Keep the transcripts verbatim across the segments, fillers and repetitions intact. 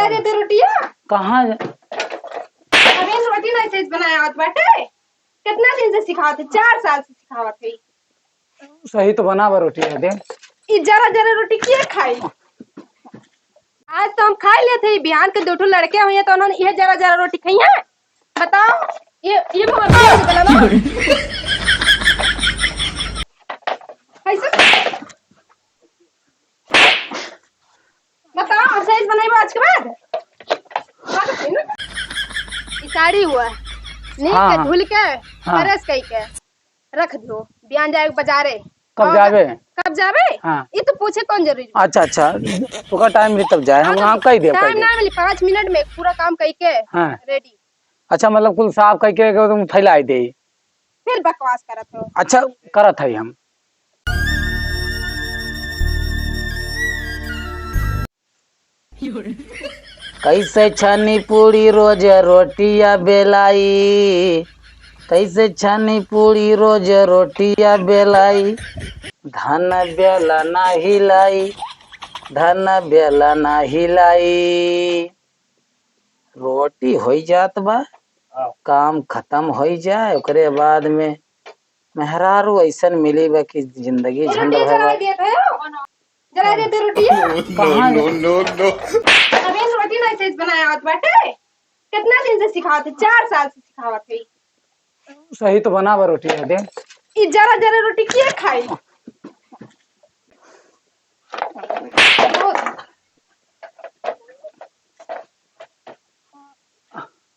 अरे, दे रोटिया। कहाँ? अरे, रोटी नहीं सही बनाया आवत बाटे। कितना दिन से सिखावत है? चार साल से सिखावत है। सही तो बना बा रोटी है दे। ई जरा जरा रोटी के खाई? आज तो हम खाई लेत है, बिहान के दो ठो लड़के हुए तो उन्होंने ये जरा जरा रोटी खाई है। बताओ, ये, ये कौन सी रोटी बना दो? कैसे? बताओ, अब सही से बनाई आज के बाद? बात होती ना? ई साड़ी हुआ, नीक हाँ, के हाँ। धुल के, हाँ। प्रेस कई के रख दियो। बिहान जाए बजारे। कब और जाबे? कब जाबे? हाँ। ई तो पूछे कौन जरूरी बा? अच्छा, अच्छा, तोका टाइम मिली तब जाए, हम, हाँ, हम कही देब, कही टाइम देब। ना मिली, पाँच मिनट में पूरा काम कई के हाँ। रेडी। अच्छा, मतलब कुल साफ कई के एकदम फैलाई दे। फिर बकवास करत हो। अच्छा, करत है हम। कैसे छानी पूरी रोज रोटिया बेलाई, कैसे छानी पूरी रोज रोटिया बेलाई, धन बेला ना हिलाई, धन बेला ना हिलाई। रोटी होई जात बा, हाँ। काम खत्म होई जाए, ओकरे बाद में मेहरारू ऐसन मिली बा कि जिंदगी झंड भर बा। जला दे दे रोटी। कहाँ? No, no, no। अबे रोटी नहीं सही बनाया आवत बाटे। कितना दिन से सिखावत है? चार साल से सिखावत है। सही तो बना बा रोटी है दे। ई जरा जरा रोटी के खाई?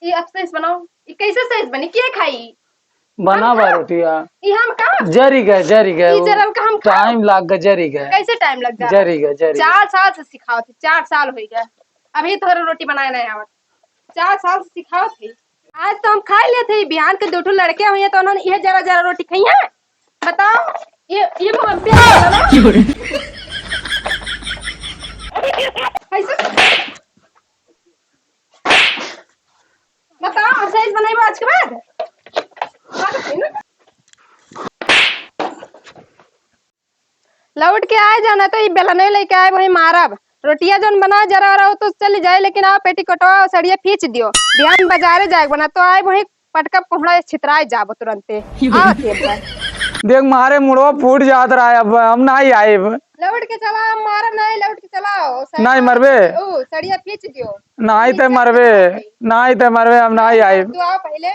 ई अब सही से बनाओ। ई कैसे सही से बनी? के खाई? बना हम बा खाओ? रोटिया। ई हम खाओ? जरी गए, जरी गए। ई जरल का हम खाओ? टाइम लाग गए, जरी गए। कैसे टाइम लग गया? जरी गए, जरी गए। चार साल से सिखावत है, चार साल हो गया। अभी तोहरे रोटी बनाए नहीं आवत। चार साल से सिखावत है। आज तो हम खाई लेत है, बिहान के दो ठो लड़के हुए तो उन्होंने ये जरा जरा रोटी खाई है। बताओ, ये, ये कौन प्याज वाला ना? कैसे? बताओ, अब सही से बनाई आज के बाद? बात होती ना? लौट के आए जाना तो ई बेलने लेके आए, वही मारब। रोटिया जौन बना जरा रहो तो चली जाए, लेकिन आओ पेटीकोटवा और सड़िया फींच दियो। बिहान बजारे जाए बना तो आए वही पटका कोहड़ा छितराए जाबो तुरंते। आओ फिर बा। देख मारे मुड़वा फूट जात रहा है, अब हम ना ही आइब। लौट के चला, हम मारब नहीं, लौट के चलाओ। सड़िया नहीं मरबे। ओ, सड़िया फींच दियो। नहीं ते मरबे, नहीं ते मरबे, हम ना ही आइब। तू आओ पहले।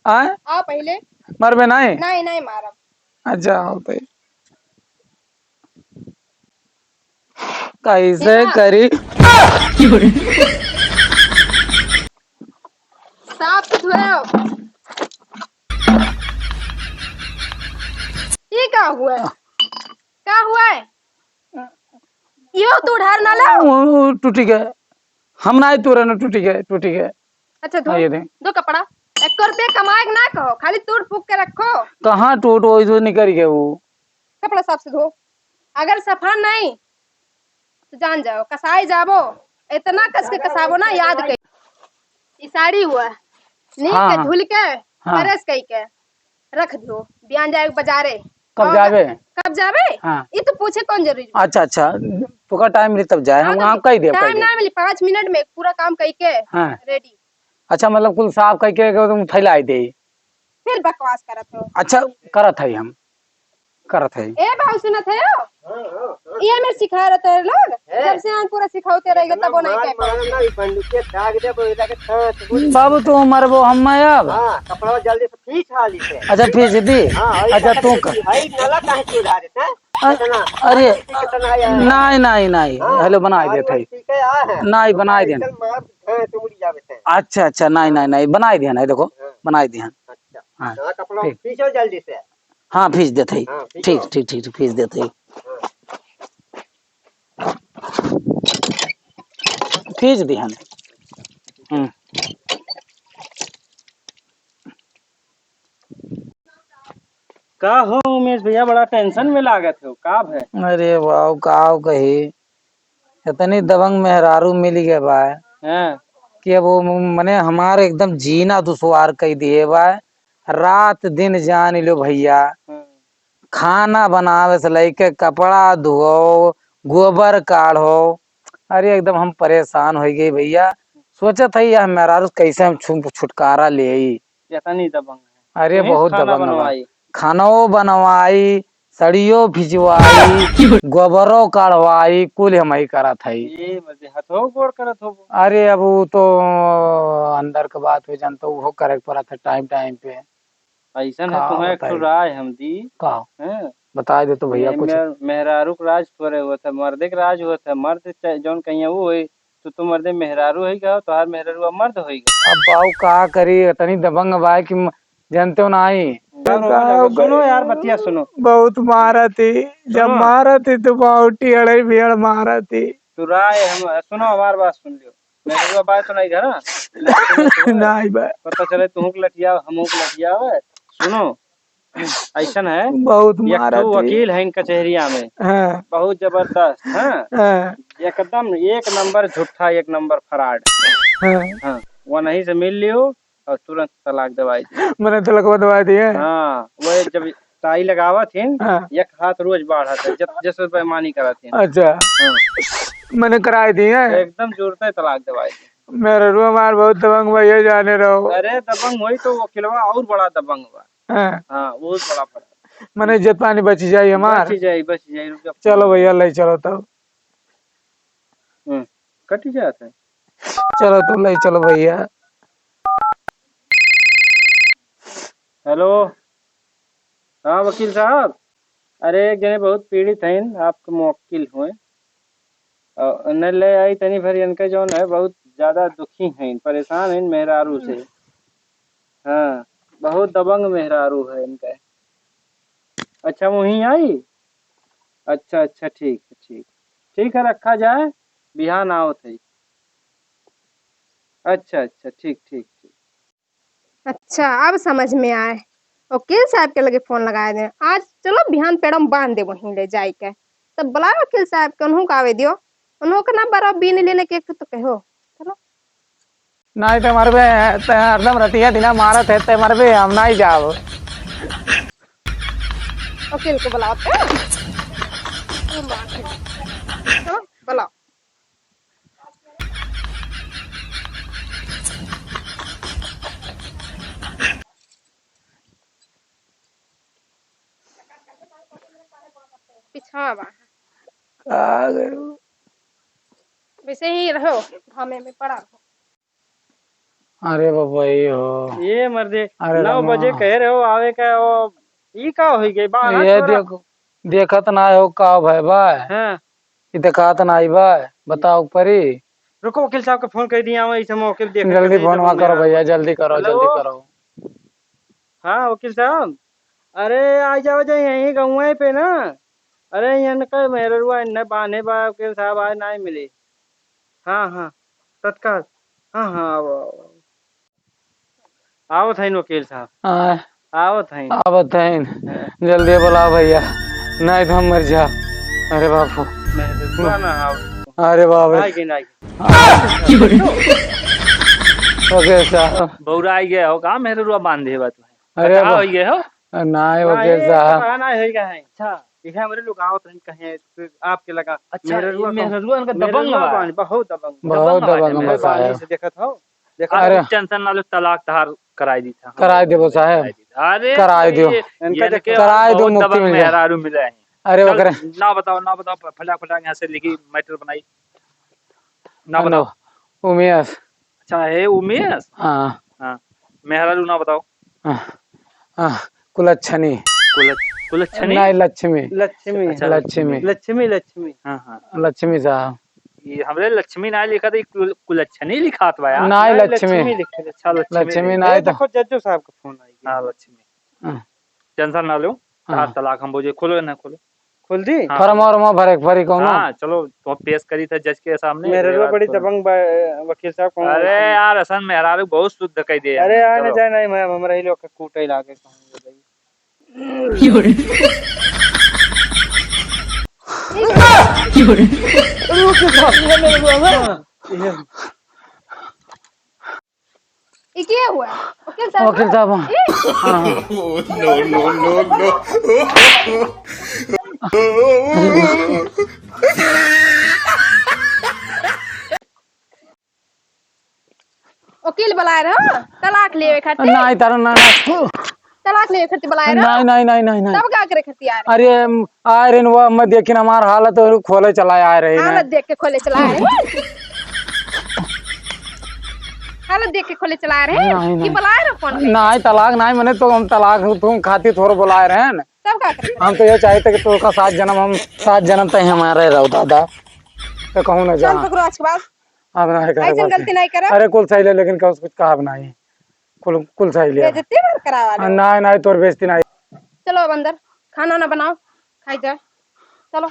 आए? आओ पहले। मरबे नहीं? नहीं, नहीं मारब। अच्छा, आओ तो। कैसे करी? साफ सुथरा हो। ये का हुआ है? का हुआ है? यो तू उधार ना लो। वो टूटी गए। हम ना तोरे ना टूटी गए, टूटी गए। अच्छा, धो, हाँ, ये दे। दो कपड़ा। एक रुपया कमाए के ना कहो, खाली तूर फूक के रखो। कहाँ टूट, वो इधर निकल गए वो। कपड़ा साफ से धो। अगर सफा नहीं, तो जान जाओ, कसाई जाबो, इतना कस के कसाबो ना, याद कई। ई साड़ी हुआ, नीक हाँ, के हाँ। धुल के, हाँ। प्रेस कई के रख दियो, बिहान जाए बजारे। कब और जाबे? कब जाबे? हाँ। ई तो पूछे कौन जरूरी बा? अच्छा, अच्छा, तोका टाइम मिली तब जाए, हम हाँ, तो काम कई देब, कई टाइम देब। ना मिली, पाँच मिनट में पूरा काम कई के हाँ। रेडी। अच्छा, मतलब कुल साफ कई के एकदम फैलाई दे। फिर बकवास करत हो। अच्छा, करत है हम। करत है। ए बाबू, सुनत है हो? हाँ, हाँ, हाँ। ये हमें सिखा रहे थे लोग। है। जब से हम पूरा सिखाते रहेंगे, तब वो नहीं कह पाएंगे। मारब ना, ई बंदूकिया दाग दे, वो इधर के ठास, वो बाबू, तू मरबो, हम मैं अब? हाँ, कपड़ा जल्दी से खींच हाली से। अच्छा, खींच दी। हाँ, अच्छा, तू कर। भाई, नला काहे के उधार है, हैं? अ-, इतना, अरे, इतना आया है। नहीं, नहीं, नहीं। हाँ, हेलो, बनाई आज देत है। ठीक है, आ है। नहीं, बनाई देन। चल, मार, हाँ, तो मुड़ी जावे थे। अच्छा, अच्छा, नहीं, नहीं, नहीं, बनाई देन है, देखो, हाँ। बनाई देन। अच्छा। हाँ, हाँ, कपड़ा ठीक। खींचो जल्दी से। हाँ, भेज देत हई। हाँ, ठीक ठीक, है। ठीक, ठीक, ठीक, भेज देत हई। हाँ। भेज दिहन। हम्म। का हो उमेश भैया, बड़ा टेंशन में लागत हो, का भय? अरे बाऊ, का कही, इतनी दबंग मेहरारू मिल गए बा हाँ। कि अब वो मने हमार एकदम जीना दुश्वार कई दिए बा। रात दिन जान लो भैया, हाँ। खाना बनावे से लेके कपड़ा धोओ, गोबर काढ़ो, अरे एकदम हम परेशान हो गए भैया। सोचत है यह मेहरारू कैसे हम छु-, छुटकारा लेई। इतनी दबंग है। अरे, तुहीं बहुत खाना दबंग बा। बनवाई। खानो बनवाई, सड़ियो भिजवाई, गोबरो काढ़वाई, कुल हमही करत हई। ये मजे हथो गोड़ करत होबो। अरे, अब उ तो अंदर के बात हो, जानत हो, उहो करे के पड़त है टाइम टाइम पे। अइसन है, का तुहें एक ठो बताई? राय हम दी। का? हैं? बताई दे तो भैया ये कुछ। मेहर-, मेहरारू के राज थोड़े होत है, मर्दे के राज होत है। मर्द चाहे जौन कहिया वो होई, तू तो मर्दे मेहरारू होई गया, तोहार मेहरारू अब मर्द होई गया। अब बाऊ का करी, इतनी दबंग बाय कि म-, जानते हो ना आई। सुनो, सुनो यार, बतिया सुनो। बहुत मारत ही, जब सुनो। मारत ही तो बाउटी अड़ई बियड़ मारत ही। तू राय हम, सुनो, हमार बात सुन लियो। मेहरुआ बाय तो नहीं घर, हाँ? नहीं बाय। पता चले तुहूँ के लठिया, हमहूँ के लठिया आवे। सुनो, अइसन है, बहुत एक ठो मारत ही। वकील है इन कचहरिया में। हाँ। बहुत जबरदस्त, हाँ। हाँ। एकदम एक नंबर झूठा, एक नंबर फराड। हाँ। हाँ, वो नहीं से मिल लियो और तुरंत तलाक दवाई दी। मने तलाक दवाई दिए? हाँ, वो जब ताई लगावत हिन, हाँ। एक हाथ रोज बाढ़त है, जब जैसे बेईमानी करत हिन। अच्छा। हाँ। मने कराई दी है? एकदम जोरते तलाक दवाई दी। मेहरुआ हमार बहुत दबंग बा, ये जाने रहो। अरे दबंग होई तो वकीलवा और बड़ा दबंग बा। हाँ। हाँ, बहुत बड़ा पड़ा। मने इज्जत पानी बची जाई हमार। बची जाई, बची जाई, रुक जा। चलो भैया, ले चलो तब। हम्म, कटी जात है। चलो तू ले चलो भैया। हेलो, हाँ वकील साहब, अरे एक जने बहुत पीड़ित हैं, आपके मुवक्किल हुए। अ, न ले आई तनी भर इनके जौन है बहुत ज्यादा दुखी हैं, परेशान हैं मेहरारू से। हाँ, बहुत दबंग मेहरारू है इनका। अच्छा, वहीं आई? अच्छा, अच्छा, ठीक है, ठीक। ठीक है, रखा जाए, बिहान आवत है। अच्छा, अच्छा, ठीक, ठीक, ठीक। अच्छा, अब समझ में आए। वकील साहब के लगे फोन लगाए दे। आज चलो बिहान पेड़म बांध दे वहीं ले जाए के। तब बुलाओ वकील साहब के, उन्हों का आवे दियो। उन्हों का नंबर अब बीन लेने के तो कहो। चलो। नहीं तो मरबे, ते हरदम रतिया दिना मारत है, ते मरबे, हम नहीं जाओ। वकील को बुलाओ ते। चलो, बुलाओ। पिछवा बा। का करू? वैसे ही रहो, घामे में पड़ा रहो। अरे बाबा, ये हो। ये मर्दे, अरे नौ रामा। बजे कहे रहो आवे का, ओ, ई का होई गई? बारह ये छोरा। देखो, देखत ना हो का भय बा? हाँ। ई देखात ना आई बा, बताओ परी। रुको, वकील साहब के फोन कर दिया, वही से वकील देख जल्दी फोन वहाँ करो भैया, जल्दी करो, हेलो। जल्दी करो। हाँ, वकील साहब, अरे, आ जाओ, जाओ, यहीं गउँवे पे ना। अरे, इनका मेहररुआ इन्ने बान्हे बा, वकील साहब, आज नाहीं मिली। हाँ, हाँ, तत्काल। हाँ, हाँ, आओ, आओ। आवत हईन वकील साहब। हाँ। आवत हईन। आवत हईन। हाँ। जल्दी बुलाओ भैया, नाहीं तो हम मर जाब। अरे बाप हो। मेहररुआ ना आओ। अरे बाप रे। आइगे, आइगे। वकील साहब। बौराइ गए हो का, मेहररुआ बान्हे बा तू? अरे का बा-, होइ गए हो? नाहीं, वकील साहब। पता नाहीं होइ गए हैं। अच्छा, इहे हमरे लोग आवत रहन, कहे आपके लगा। अच्छा, मेहररुआ ये का, मेहररुआ इनका दबंग बा। बानी, बहुत दबंग। बहुत दबंग बा, मेहररुआ साहब। बानी से देखत हो, देखत हो। अरे। टेंशन ना लो, तलाक तहार कराई दी था। कराई देबो साहब। कराई दी था। अरे, कराई दो। ये, इनका ये देख, इनके कराई दो बहुत मुक्ति दबंग मिल जाए। मेहरारू मिले हैं। अरे, चल, ओकरे। ना बताओ, ना बताओ, फटाक, फटाक यहाँ से लिखी, मैटर बनाई। ना हेलो, बताओ। उमेश। अच्छा, हे उमेश? हाँ। हाँ। मेहरारू ना बताओ। हाँ, हाँ, कुलच्छनी। कुल-, कुलच्छनी? नहीं, लक्ष्मी। लक्ष्मी। अच्छा, लक्ष्मी। लक्ष्मी, लक्ष्मी। हाँ, हाँ। लक्ष्मी साहब। ये हमरे लक्ष्मी नाहीं लिखा था, ये कुल-, कुलच्छनी लिखात बा यार। नाहीं, नाहीं, लक्ष्मी। लक्ष्मी लिखे। अच्छा, लक्ष्मी लक्ष्मी लिखे। नाहीं ये तो। देखो, जज्जो साहब का फोन आई गया। हाँ, लक्ष्मी। हाँ। टेंशन ना लो। हाँ। तलाक हम बोझे, खोलो ना, खोलो। खोल दी? हाँ, फॉर्म खोलो। वॉर्म भरे के परी कौनो? हाँ, चलो, तो पेश करी था जज के सामने। मेहररुआ बड़ी दबंग बा, वकील साहब, कौनो अरे यार, असल मेहरारू बहुत शुद्ध कह दे अरे, यार, आने चलो। जाए नहीं, मैं, हमरा ही लोग के कूटे लागे कहूँ भाई। ई के हुआ? वकील साहब, वकील साहब, हाँ। हाँ। No, no, no, no। वकील बुलाए रहो तलाक लेवे खातिर? नाहीं तारा, ना, ना। तलाक लेवे खातिर बुलाए रहो? नाहीं, नाहीं, नाहीं, नाहीं, नाहीं। तब का करे खातिर आए रहे? अरे, म, आए रहे न, वो मैं देखिन हमार हालत और खोले चला आए रहे हैं। हालत देख के खोले चला आए रहे? हालत देख के खोले चला आए रहे? नाहीं, कि नाहीं। बुलाए रहो कौन? नाहीं, तलाक नाहीं, मने तो हम तलाक तुम खातिर थोड़ा बुलाए रहे हैं ना। तब का करे? हम तो ये चाहते कि तोका सात जन्म, हम सात जन्म तक हमारे रहो दादा। तो कहूँ ना जा। चल पकड़ो आज के बाद। अब ना करे ऐसन बात। गलती नहीं करब। अरे कुल सही ले, लेकिन कुछ, कुछ कहब नाहीं। कुल, कुल सही ले। बेइज्जती मत करावा लो। हाँ, नाहीं, नाहीं, तोर बेइज्जती नाहीं। चलो अब अंदर खाना ना बनाओ, खाई जाए। चलो।